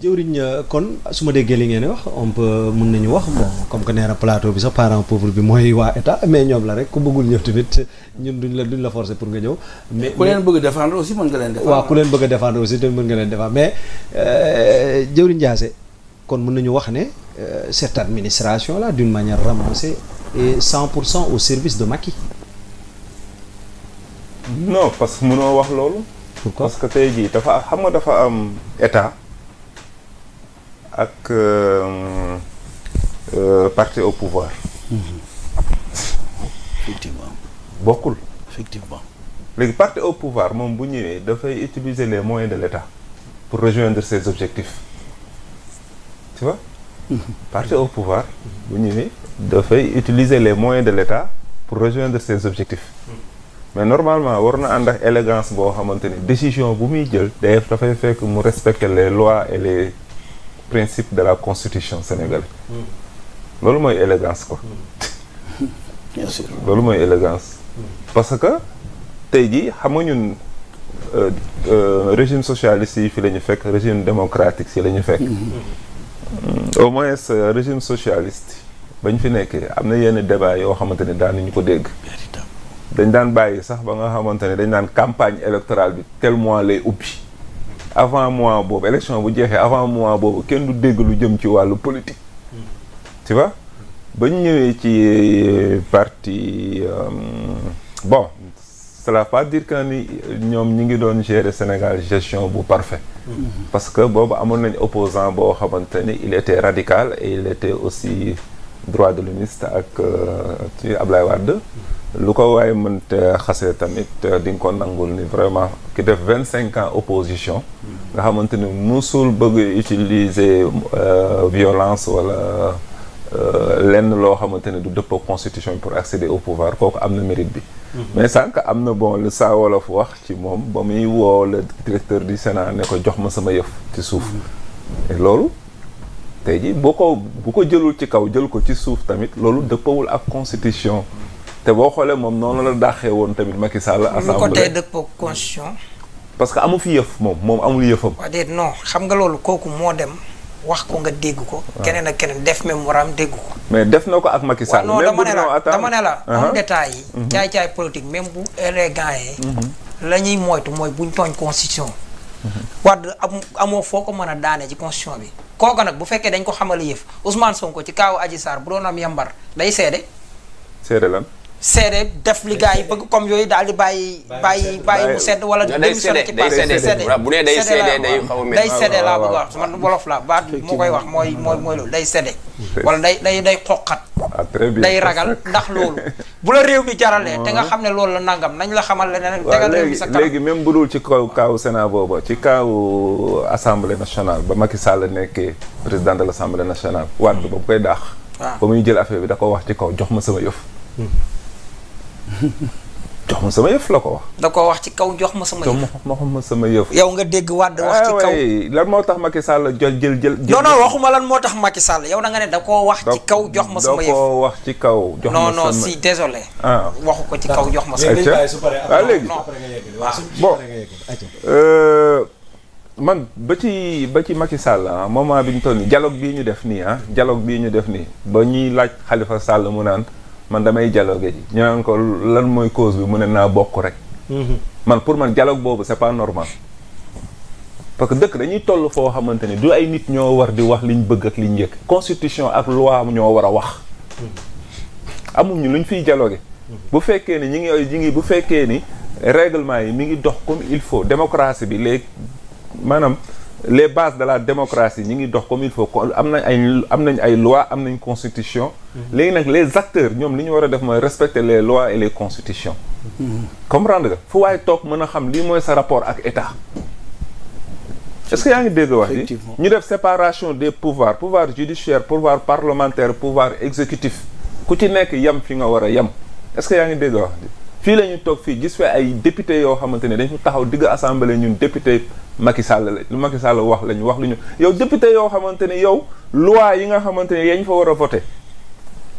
jëwriñ kon su ma déggee li ngeen wax mën nañu wax bon comme que nee na plateau bi sax parent pauvre bi mooy waa état mais ñoom la rek ku bëggul ñëw tamit ñun duñ la forcer pour nga ñëw. mais ku leen bëgg a défendre aussi mën nga leen défendre. waaw ku leen bëgg a défendre aussi tamit mën nga leen défendre mais jëwriñ Ndiassé kon mën nañu wax ne cette administration là d'une manière ramassée est 100% au service de Macky. non parce que mënoo wax loolu. pourquoi parce que tey jii dafa am état ak parti au pouvoir. effectivement. bokkul. effectivement. léegi parti au pouvoir moom bu ñëwee dafay utiliser les moyens de l'état pour rejoindre ses objectifs tu vois. parti au pouvoir bu ñëwee dafay utiliser les moyens de l'état pour rejoindre ses objectifs. mais normalement war na ànd ak élégance boo xamante ni décision bu muy jël dafay fekk mu respecter les lois et les principes de la constitution sénégalaise. loolu mooy élégance quoi. bien sûr loolu mooy élégance. parce que tey jii xam nga ñun régime socialiste yi fi la ñu fekk régime démocratique si la ñu fekk. au moins régime socialiste bañ fi nekkee am na yenn débat yoo xamante ni daan nañu ko dégg. dañ daan bàyyi sax ba nga xamante ne dañ daan campagne électorale bi tel mois lay ubbi avant mois boobu élection bu jeexee avant mois boobu kenn du dégg lu jëm ci wàllu politique. tu vois ba ñu ñëwee ci parti bon cela pas dire que ni ñoom ñi ngi doon gérer Sénégal gestion bu parfait. parce que boobu amoon nañ opposant boo xamante ni il était radical et il était aussi droit de l'humiste ak ci Ablaye Wade. lu ko waaye mënte xasee tamit di nga ko nangul ni vraiment ki def 25 ans opposition nga xamante ni musul bëgg utiliser violence wala lenn loo xamante ni du dëppoo constitution pour accéder au pouvoir kooku am na mérite bi. mais sànq am na bon lu Saa Wolof wax ci moom ba muy woo le directeur du Sénat ne ko jox ma sama yëf ci suuf. et loolu tey jii bu ko jëlul ci kaw jël ko ci suuf tamit loolu dëppawul ak constitution. te boo xoolee moom noonu la daaxee woon tamit Macky Sall assemblée. lu ko tey dëppoo constitution. parce que amu fi yëf moom amul yëfam. waa déet non xam nga loolu kooku moo dem wax ko nga dégg ko. keneen ak keneen def mémoire am dégg ko. mais def na ko ak Macky Sall. non dama ne la en détail yi. caay-caay politique même bu élégant yi. la ñuy moytu mooy buñ tooñ constitution. Wade amoo foo ko mën a daane ci constitution bi. kooku nag bu fekkee dañ ko xamal yëf Ousmane Sonko ci kaawu Adji Sarr bu doon am yambar day seede. seede lan. seede def li gars yi bëgg comme yooyu daal di bàyyi mu sedd wala démissionné ci parti bu nee day seede day xaw a mel day seede laa bëgg wax man wolof la baat moo koy wax mooy loolu day seede wala day xoqat day ragal ndax loolu bu la réew mi jaralee te nga xam ne loolu la nangam nañ la xamal leneen tegal réew mi sa kanam léegi même bu dul ci kaawu Sénat booba ci kaawu assemblée nationale ba Macky Sall nekkee président de l' assemblée nationale Wade ba bu koy daax ba muy jël affaire bi da ko wax ci kaw jox ma sama yëf jox ma sama yëf la ko wax. da ko wax ci kaw jox ma sama yëf. jox ma sama yëf. yow nga dégg Wade wax ci kaw lan moo tax Macky Sall jël. non waxuma lan moo tax Macky Sall yow da nga ne da koo wax ci kaw jox ma sama yëf. da koo wax ci kaw jox ma sama non si désolé. waxu ko ci kaw jox ma sama yëf. waaw léegi bon man ba ci Macky Sall moment bi ñu toll nii dialogue bii ñu def nii dialogue bii ñu def nii ba ñuy laaj Khalifa Sall mu naan. man damay dialogue ji ñu naan ko lan mooy cause bi mu ne naa bokk rek. man pour man dialogue boobu c'est pas normal. parce que dëkk dañuy toll foo xamante ni du ay nit ñoo war di wax liñ bëgg ak liñ yëkk constitution ak loi ñoo war a wax. amuñu luñ fiy dialogue. bu fekkee ni ñi ngi bu fekkee ni règlement yi mi ngi dox comme il faut démocratie bi léegi maanaam les bases de la démocratie ñi ngi dox comme il faut am nañ ay lois am nañ constitution. léegi nag les acteurs ñoom li ñu war a def mooy respecter les lois et les constitutions. comprendre nga fu waaye toog mën a xam lii mooy sa rapport ak état. est-ce que yaa ngi dégg wax ji ñu def séparation des pouvoirs pouvoir judiciaire pouvoir parlementaire pouvoir exécutif ku ci nekk yem fi nga war a yem est-ce que yaa ngi dégg wax ji fii la ñu toog fii gis fi ay député yoo xamante ne dañu taxaw digg assemblée ñun député Macky Sall la lu Macky Sall wax la ñu wax lu ñu yow député yoo xamante ne yow loi yi nga xamante ne yañ fa war a voté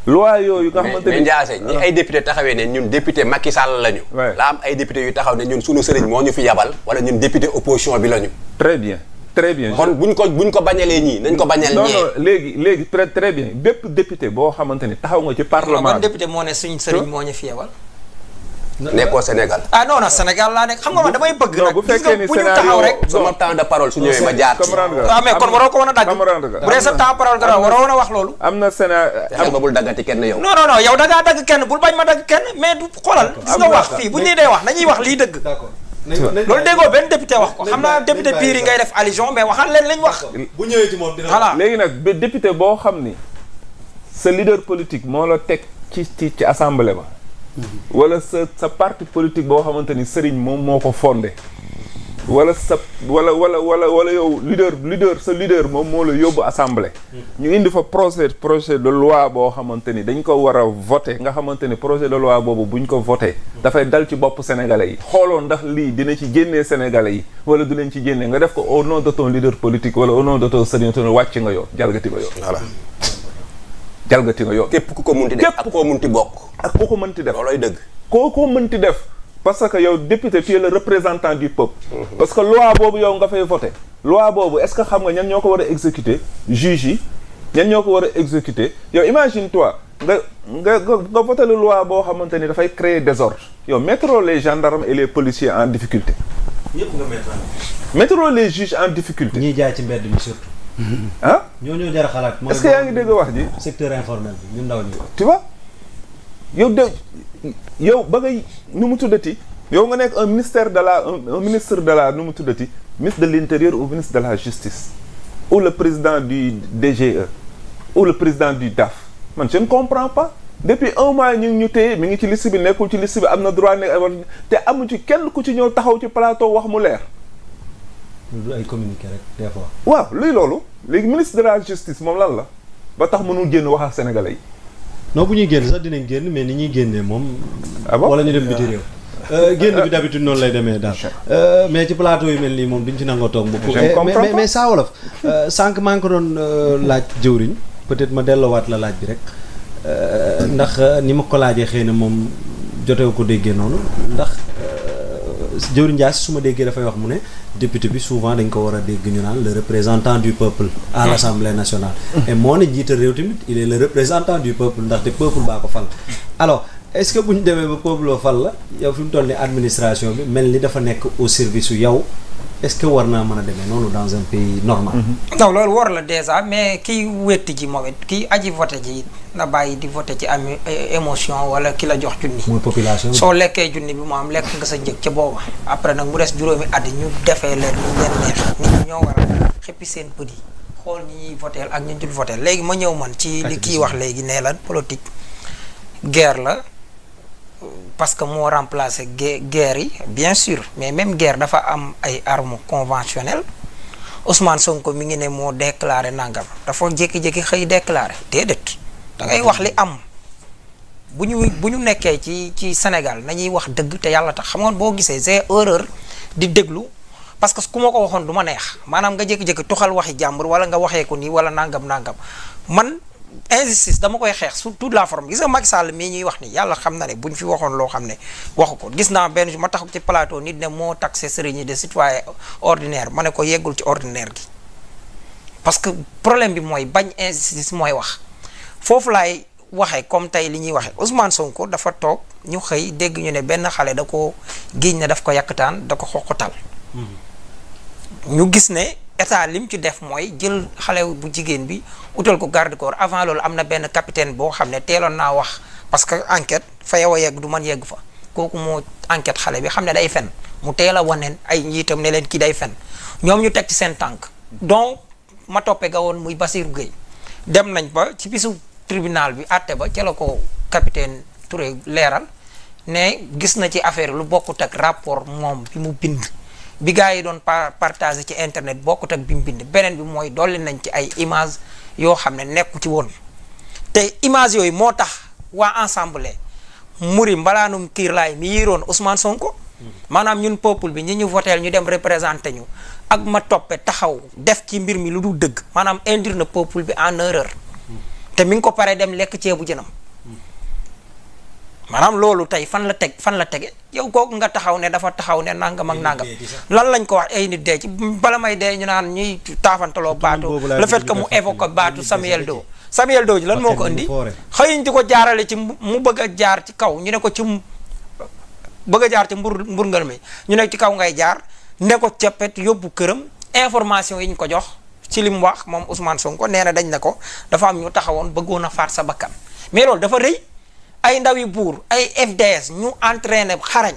loi yooyu nga xamante ne mais Ndiassé ñi ay député taxawee ne ñun député Macky Sall lañu la am ay député yu taxaw ne ñun suñu sëriñ moo ñu fi yabal wala ñun député opposition bi lañu très bien très bien. kon buñ ko bañalee ñii nañ ko bañal ñee. non léegi très bien bépp député boo xamante ni taxaw nga ci parlement. ban député moo ne suñ sëriñ moo ñu fi yebal. nekkoo Sénégal. ah non Sénégal laa nekk xam nga man damay bëgg nag. bu fekkee ni bu ñu taxaw rek. sama temps de parole su ñëwee ma jaar ci. waaw mais kon waroo ko mën a dagg. bu dee sa temps parole dara waroo woon a wax loolu. am na Sénégal. xam nga bul daggati kenn yow. non yow da ngaa dagg kenn bul bañ ma dagg kenn mais du xoolal. gis nga wax fii bu ñu dee wax nañuy wax lii dëgg. loolu déggoo benn député wax ko xam naa député pire yi ngay def allusion mais waxal leen lañ wax. bu ñëwee ci moom dina voilà léegi nag ba député boo xam ni sa leader politique moo la teg ci assemblée ba. wala sa parti politique boo xamante ni sëriñ moom moo ko fondé. wala yow sa leader moom moo la yóbbu assemblée. ñu indi fa projet de loi boo xamante ni dañ ko war a voté nga xamante ni projet de loi boobu buñ ko voté. dafay dal ci bopp sénégalais yi. xooloo ndax lii dina ci génnee sénégalais yi wala du leen ci génnee nga def ko au nom de ton leader politique wala au nom de ton sëriñ wàcc nga yoon jalgati nga yoon. voilà. jalgati nga yoon. képp ku ko munti def ak koo munti bokk. ak koo ko mënti def loolooy dëgg. koo mënti def. parce que yow député tu es le représentant du peuple. parce que loi boobu yow nga fay voté. loi boobu est-ce que xam nga ñan ñoo ko war a exécuter juge yi ñan ñoo ko war a exécuter yow imagine toi nga voté la loi boo xamante ni dafay créer désordre yow mettre les gendarmes et les policiers en difficulté. ñëpp nga mettre les juges en difficulté. ñiy jaay ci mbedd mi surtout. ah ñoo jar a xalaat. est-ce que yaa ngi dégg wax ji. secteur informel bi ñu ndaw ñi. tu vois yow ba ngay nu mu tuddati yow nga nekk un ministre de la nu mu tuddati ministre de l'intérieur ou ministre de la justice ou le président du DGE ou le président du DAF man je ne comprends pas depuis un mois ñu téye mi ngi ci liste bi nekkul ci liste bi am na droit ne te amu ci kenn ku ci ñëw taxaw ci plateau wax mu leer. lu ay communiqué rek des fois. waaw luy loolu léegi ministre de la justice moom lan la ba tax mënul génn wax ak sénégalais yi. non bu ñuy génn sax dinañ génn mais ni ñuy génnee moom. ah bon wala ñu dem biti réew. génn bi d'habitude noonu lay demee daal. mais ci plateau yu mel nii moom duñ ci nangoo toog. mais Saa Wolof sànq maa ngi ko doon laaj jëwriñ peut-être ma delloowaat la laaj bi rek ndax ni ma ko laajee xëy na moom jotewu ko déggee noonu ndax jëwriñ Dia su ma déggee dafay wax mu ne député bi souvent dañ ko war a dégg ñu naan le représentant du peuple à l'Assemblée nationale. et moo ne jiite réew tamit il est le représentant du peuple ndaxte peuple baa ko fal. alors est-ce que bu ñu demee ba peuple ba fal la yow fi mu toll ni administration bi mel ni dafa nekk au service su yow est-ce que war naa mën a demee noonu dans un pays normal. non loolu war la déjà mais kiy wetti ji moom it kiy aji voté ji na bàyyi di voté ci am émotion wala ki la jox junni. mooy population bi soo lekkee junni bi mu am lekk nga sa njëg ca booba. après nag mu des juróomi at ñu defee leen lu leen neex nit ñi ñoo war a xëppi seen bët yi xool ñi ñuy voté ak ñi ñu dul voté léegi ma ñëw man ci li kii wax léegi nee la politique guerre la. parce que moo remplacé guerre yi bien sûr mais même guerre dafa am ay armes conventionnelles Ousmane Sonko mi ngi ne moo déclaré nangam dafa jékki-jékki xëy déclaré déedéet da ngay wax li am bu ñu nekkee ci Sénégal nañuy wax dëgg te yàlla tax xam nga boo gisee c'est erreur di déglu parce que ku ma ko waxoon du ma neex maanaam nga jékki-jékki tuxal waxi jàmbur wala nga waxee ko nii wala nangam man. injustice dama koy xeex sous toute la forme gis nga Macky Sall mii ñuy wax ni yàlla xam na ne bu ñu fi waxoon loo xam ne waxu ko gis naa benn ma taxaw ci plateau nit ne moo taxé sëriñ yi de citoyen ordinaire ma ne ko yeggul ci ordinaire gi parce que problème bi mooy bañ injustice mooy wax foofu laay waxee comme tey li ñuy waxee Ousmane Sonko dafa toog ñu xëy dégg ñu ne benn xale da ko giiñ ne daf ko yàkkataan da ko xoqatal ñu gis ne état lim ci def mooy jël xale bu jigéen bi utal ko garde corps avant loolu am na benn capitaine boo xam ne teeloon naa wax parce que enquête fa yow a yegg du man yegg fa kooku moo enquête xale bi xam ne day fen mu teel a waneen ay njiitam ne leen kii day fen ñoom ñu teg ci seen tànk donc ma toppe ga woon muy Bassirou Gueye dem nañ ba ci bisu tribunal bi àtte ba ca la ko capitaine Touré leeral ne gis na ci affaire lu bokkut ak rapport moom bi mu bind bi gars yi doon partager ci internet bokkut ak bi mu bind beneen bi mooy dolli nañ ci ay image yoo xam ne nekku ci woon te image yooyu moo tax waa ensemble muri mbalaanum kiir laay mi yiroon Ousmane Sonko maanaam ñun peuple bi ñi ñu voteel ñu dem représenté ñu ak ma toppe taxaw def ci mbir mi lu dul dëgg maanaam induire na peuple bi en erreur te mi ngi ko paree dem lekk ceebu jënam maanaam loolu tey fan la tege yow kooku nga taxaw ne dafa taxaw ne nangam ak nangam lan lañ ko wax ay nit dee ci bala may dee ñu naan ñuy taafantaloo baatu le fait que mu évoque baatu Samuel Doe ji lan moo ko indi xëyiñ di ko jaarale ci mu bëgg a jaar ci kaw ñu ne ko ci bëgg a jaar ci mburngal mi ñu ne ci kaw ngay jaar ne ko ceppet yóbbu këram information yi ñu ko jox ci li mu wax moom Ousmane Sonko nee na dañ ne ko dafa am ñu taxawoon bëggoon a faat sa bakkan mais loolu dafa rëy ay ndawi buur ay FDS ñu entraîné xarañ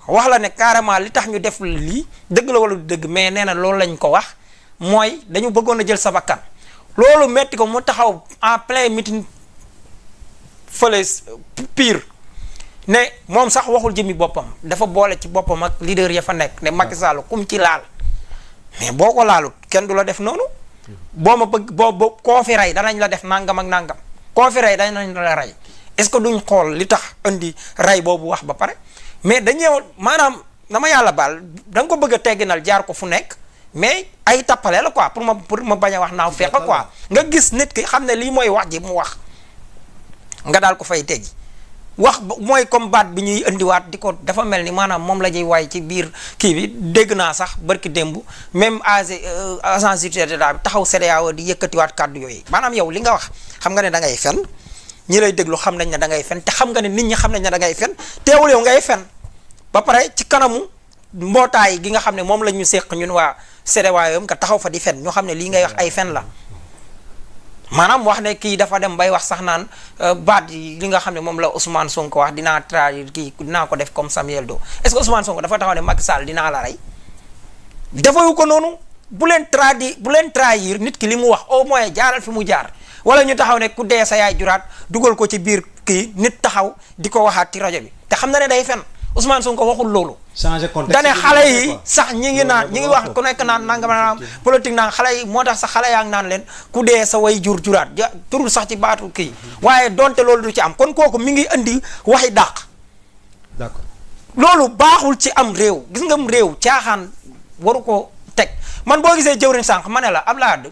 wax la ne carrément li tax ñu def lii dëgg la wala du dëgg mais nee na loolu lañ ko wax mooy dañu bëggoon a jël sa bakkan loolu metti ko mu taxaw en plein meeting fële pire ne moom sax waxul jëmi boppam dafa boole ci boppam ak leader ya fa nekk ne Macky Sall kum ci laal mais boo ko laalut kenn du la def noonu boo ma bëgg boo koo fi rey danañ la def nangam ak nangam koo fi rey danañ la rey est-ce que duñ xool li tax indi rey boobu wax ba pare mais dañoo maanaam dama yàlla baal da nga ko bëgg a tegginal jaar ko fu nekk mais ay tappale la quoi pour ma bañ a wax naaw fekk quoi nga gis nit ki xam ne lii mooy wax ji mu wax nga daal ko fay teggi wax mooy comme baat bi ñuy indiwaat di ko dafa mel ni maanaam moom la ñuy waay ci biir kii bi dégg naa sax barki démb même agence judiciaire d'État bi taxaw CEDEAO di yëkkatiwaat kàddu yooyu maanaam yow li nga wax xam nga ne da ngay fen ñi lay déglu xam nañ ne da ngay fen te xam nga ne nit ñi xam nañ ne da ngay fen teewul yow ngay fen ba pare ci kanamu mbootaay gi nga xam ne moom la ñu séq ñun waa CEDEAO nga taxaw fa di fen ñoo xam ne lii ngay wax ay fen la maanaam wax ne kii dafa dem bay wax sax naan baat yi li nga xam ne moom la Ousmane Sonko wax dinaa traduire kii dinaa ko def comme Samuel Doe est-ce que Ousmane Sonko dafa taxaw ne Macky Sall dinaa la rey defayu ko noonu bu leen trahir nit ki li mu wax au moins jaaral fi mu jaar wala ñu taxaw ne ku dee sa yaay juraat dugal ko ci biir kii nit taxaw di ko waxaat ci rajo bi te xam na ne day fen Ousmane Sonko waxul loolu. changer contexte dane xale yi sax ñi ngi wax ku nekk naan nangam politique naan xale yi moo tax sax xale yaa ngi naan leen ku dee sa way juraat turul sax ci baatu kii waaye donte loolu du ci am kon kooku mi ngi indi waxi dàq. d'accord loolu baaxul ci am réew gis nga réew caaxaan waru ko teg man boo gisee jëwriñ sànq ma ne la Abdoulaye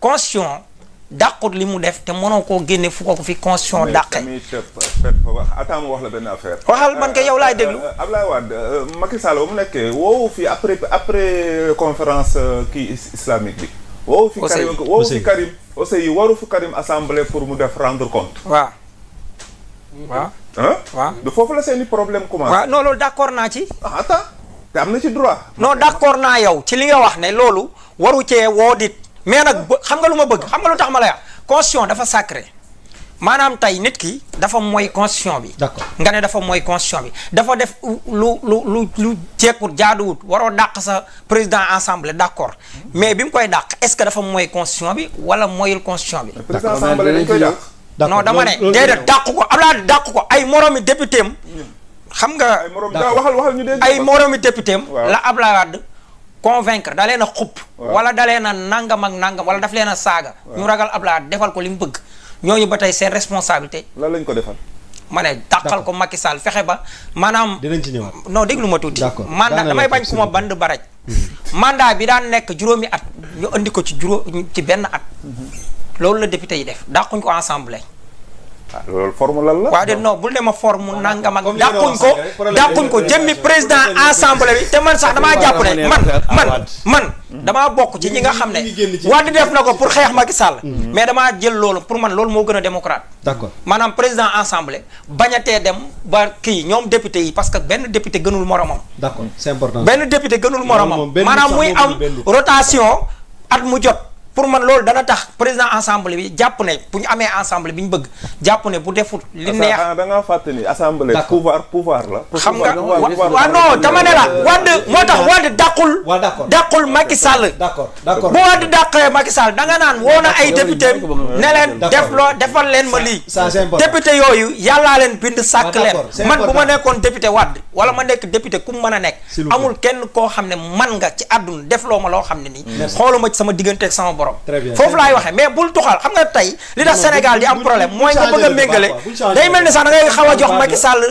constitution dàqut li mu def te mënoo koo génne fu ko fi constitution dàqe. attends ma wax la benn affaire. waxal man kay yow laay déglu. Abdoulaye Wade Macky Sall ba mu nekkee woowu fi après conférence kii islamique bi. woowu fi Karim aussi waru fi Karim assemblée pour mu def rendre compte. waaw. du foofu la seeni problème commencé. waaw non loolu d'accord naa ci. attends te am na ci droit. non d'accord naa yow ci li nga wax ne loolu waru cee woo dit mais nag xam nga lu ma bëgg xam nga lu tax ma lay wax constitution dafa sacré maanaam tey nit ki dafa mooy constitution bi. d'accord nga ne dafa mooy constitution bi dafa def lu jekkut jaaduwut waroo dàq sa président assemblée d'accord mais bi mu koy dàq est-ce que dafa mooy constitution bi wala mooyul constitution bi. président assemblée dañ koy dàq. non dama ne déedéet dàq ko Abdoulaye dàq ko ay moromi député am xam nga. waxal ñu dégg ay moromi député am la Abdoulaye Wade convaincre da leen a xupp wala da leen a nangam ak nangam wala daf leen a saaga ñu ragal Abdoulaye defal ko li mu bëgg ñooñu ba tey seen responsabilité. lan lañ ko defal. ma ne dàqal ko Macky Sall fexe ba maanaam. dinañ ci ñëwaat. non déglu ma tuuti. d'accord mandat damay bañ ku ma band baraj. mandat bi daan nekk juróomi at ñu andi ko ci benn at. loolu la député yi def dàquñ ko assemblée. loolu forme lan la. waaw de non bul dema forme nangam ak dàquñ ko jëmmi président assemblée bi te man sax damaa jàpp ne man damaa bokk ci ñi nga xam ne Wade def na ko pour xeex Macky Sall mais damaa jël loolu pour man loolu moo gën a démocrate. d'accord maanaam président assemblée bañatee dem ba kii ñoom député yi parce que benn député gënul moromam. d'accord c'est important. benn député gënul moromam maanaam muy am rotation at mu jot. pour man loolu dana tax président assemblée bi jàpp ne bu ñu amee assemblée bi ñu bëgg jàpp ne bu defut li neex. da ngaa fàtte ni assemblée. pouvoir la. xam nga waaw non dama ne la Wade moo tax Wade dàqul. waaw d'accord dàqul Macky Sall. d'accord bu Wade dàqee Macky Sall da nga naan woo na ay député ne leen defal leen ma lii. député yooyu yàllaa leen bind sàkk leen. man bu ma nekkoon député Wade wala ma nekk député ku mu mën a nekk. amul kenn koo xam ne man nga ci àdduna defloo ma loo xam ne nii. xooluma ci sama digganteeg sama borom. foofu laay waxee mais bul tuxal xam nga tey li tax Sénégal di am problème mooy nga bëgg a méngale day mel ni sax da ngay xaw a jox Macky Sall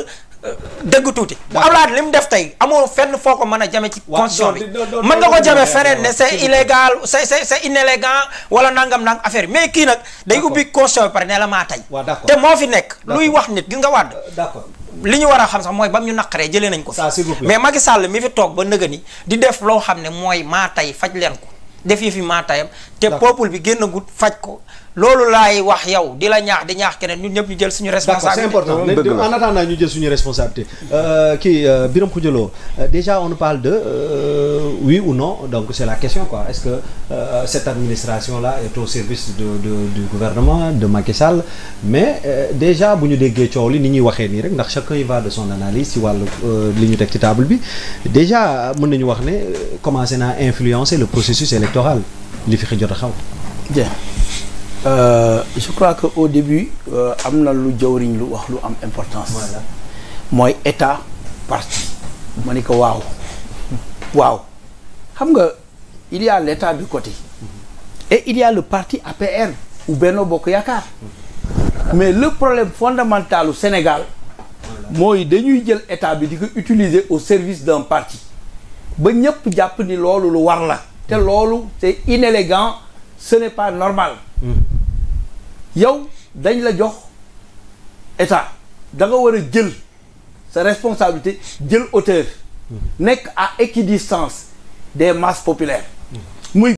dëgg tuuti bu Abdoulaye li mu def tey amoo fenn foo ko mën a jame ci constitution bi mën nga ko jame feneen ne c'est illégal c'est inélégant wala nangam affaire mais kii nag day ubbi constitution bi pare ne la maa tey te moo fi nekk luy wax nit gis nga Wade li ñu war a xam sax mooy bam ñu naqaree jëlee nañ ko fi. mais Macky Sall mi fi toog ba nëga ni di def loo xam ne mooy maa tay faj leen ko def yi fi maa tayam te peuple bi génn gut faj ko loolu laay wax yow di la ñaax di ñaax keneen ñun ñëpp ñu jël suñu responsabilité. D'accord, c'est important. En attendant ñu jël suñu responsabilité kii Birame Khoudia Lo déjà on nous parle de oui ou non donc c'est la question quoi est-ce que cette administration là est au service du gouvernement de Macky Sall mais déjà bu ñu déggee coow li ni ñuy waxee nii rek ndax chacun y va de son analyse ci wàllu li ñu teg ci table bi déjà mën nañu wax ne commencé naa influencer le processus électoral li fi jot a xaw. Bien. Je crois que au début am na lu jawriñ lu wax lu am importance. Voilà. mooy état parti. ma ni ko waaw. waaw xam nga il y a l'état du côté. et il y a le parti APR ou Benno Bokk Yaakaar. mais le problème fondamental au Sénégal. mooy dañuy jël état bi di ko utiliser au service d'un parti. ba ñëpp jàpp ni loolu lu war la. te loolu c'est inélégant ce n'est pas normal. yow dañ la jox état da nga war a jël sa responsabilité jël hauteur nekk à équidistance des masses populaires muy